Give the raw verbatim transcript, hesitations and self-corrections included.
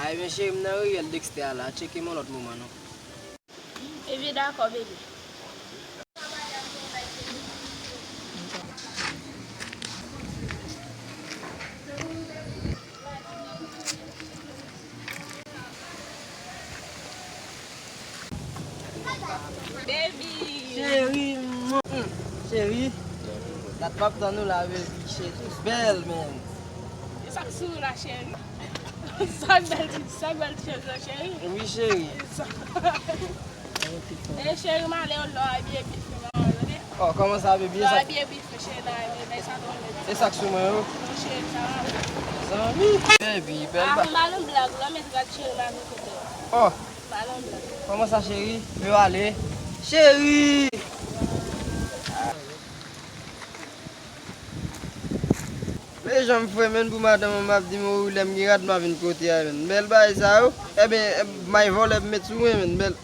Ebyen, cheri m nan riyèl Dexter a la, tcheke m yon lòt moman non. Ebyen, dakò, bebe. Baby! Cheri, mm, cheri. Dat m ap tann ou la, baby. Cheri, bèl, man. E sa k sou ou la, cheri? Sa k bèl ti, sa k bèl ti cheri, cheri? Wi, cheri. E cheri, m ale, lò a byen bife, man, ok? Oh, kòman sa, baby? Lò a byen bife, cheri, nan bay sa tonbe. E sa k sou mwen yo? Non, cheri, sa va. Zanmi. Baby, bèl ba. Ah, m ba nou blag, lò, men gad cheri, m avè kote. Oh. Kòman sa, cheri? Yo ale. Cheri! Men jan m fè, menm pou madanm an, m ap di m, o, lè m gen rad, m a vin kote a, menm. Bèl bagay sa yo. Ebyen, may vòlè m met sou mwen, menm. Bèl.